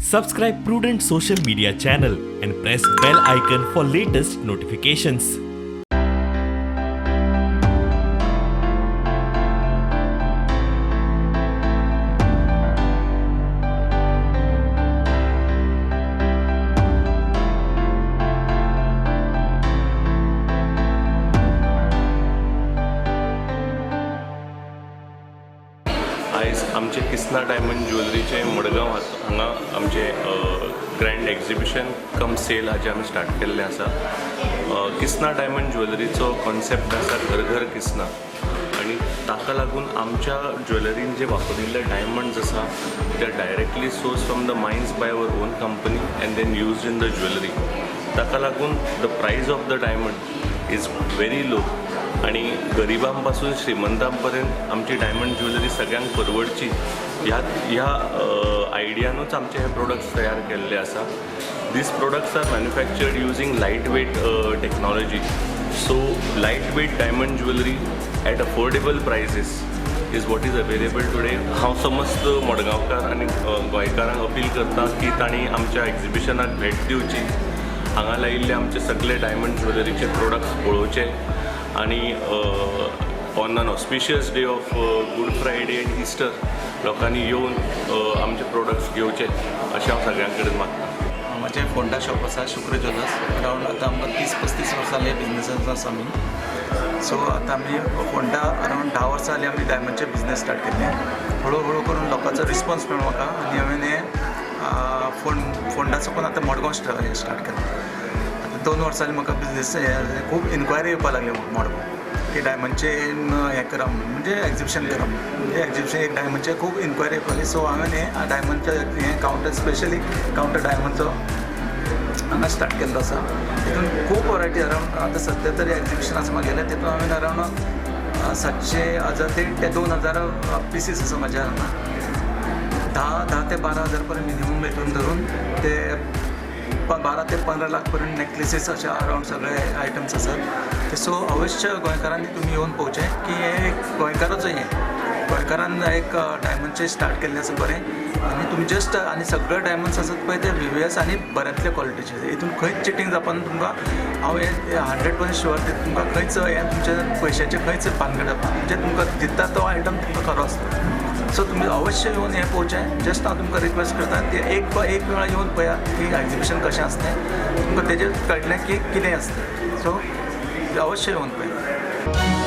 Subscribe Prudent social media channel and press bell icon for latest notifications. आयज आमचे Kisna diamond ज्वेलरीचे Madgaon हांगा आमचे grand exhibition कम sale हाजें आमी स्टार्ट केल्लें आसा. किसना डायमंड ज्वेलरीचो कॉन्सेप्ट आसा घर घर किसना आनी ताका लागून आमच्या ज्वेलरीन जे वापरिल्ले डायमंड्स आसा ते directly source from the mines by our own company and then used in the jewellery. ताका लागून the price of the diamond is very low आनी गरिबां पासून श्रीमंतां पर्यंत आमची डायमंड ज्वेलरी सगळ्यांक परवडची ह्या आयडियानूच आमचे हे प्रोडक्ट्स तयार केल्ले आसा. These products are manufactured using light weight technology, so light weight diamond jewellery at affordable prices is what is available today. हांव समस्त मडगांवकार आनी गोंयकारांक अपील करता की तांणी आमच्या एक्झिबिशनाक भेट दिवची, हांगा लायिल्ले आमचे सगळे डायमंड ज्वेलरीचे प्रोडक्ट्स पळोवचे आनी on an auspicious day of Good Friday and Easter लोकांनी येवन आमचे प्रोडक्ट्स घेवचे अशें हांव सगळ्यां कडेन मागतां. म्हजें फोंडा शॉप आसा, शुक्र ज्वेलर्स. अरावंड आतां आमकां 30-35 वर्सां जाली बिजनसान आसा आमी. सो आतां आमी फोंडा अरावंड 10 वर्सां जालीं आमी डायमंडचे बिजनस स्टार्ट केल्ले. हळू हळू करून लोकांचो रिस्पोन्स मेळ्ळो म्हाका आनी हांवें हें फोंडा साकून आतां मडगांव स्टार्ट केलां. आतां 2 वर्सां जालीं म्हाका बिजनस, खूब इन्क्वायरी येवपाक लागली म्हाका मडगांव की डायमंडचे हें करा म्हणून, म्हणजे एक्झिबिशन करा म्हणून. म्हणजे एक्झिबिशन एक डायमंडचे खूब इन्क्वायरी येवपाक लागली. सो हांवें हें डायमंडचें हें कावंटर, स्पेशली कावंटर डायमंडचो हांगा स्टार्ट केल्लो आसा. तितून खूब वरायटी अरावंड आतां सद्या तरी एक्झिबिशन आसा म्हागेलें, तितून हांवें अरावंड 700, 1000 ते 2000 पिसीस आसा म्हाज्या हांगा. 10 ते 12 हजार पर्यंत मिनिमम हितून धरून ते 12 ते 15 लाख पर्यंत नेकलेसीस अशे अरावंड सगळे आयटम्स आसात ते. सो अवश्य गोंयकारांनी तुमी येवन पळोवचें की हें एक गोंयकाराचो, हें गोंयकारान एक डायमंडचें स्टार्ट केल्लें आसा बरें. आनी तुमी जस्ट आनी सगळे डायमंड्स आसात पळय ते व्हीव्हीएस आनी बऱ्यांतले क्वॉलिटीचे. हितून खंयच चिटींग जावपाना तुमकां. हांव हें 100% शुअर, तुमकां खंयच हें तुमच्या पयशाचें खंयच भानगड जावपाना. म्हणजे तुमकां दिता तो आयटम तुमकां खरो आसता. सो तुमी अवश्य येवन हें पळोवचें. जस्ट हांव तुमकां रिक्वेस्ट करता की एक एक वेळा येवन पळयात की एक्झिबिशन कशें आसता तें, तुमकां तेजेर कळटलें की कितें आसता. सो अवश्य येवन पळयात.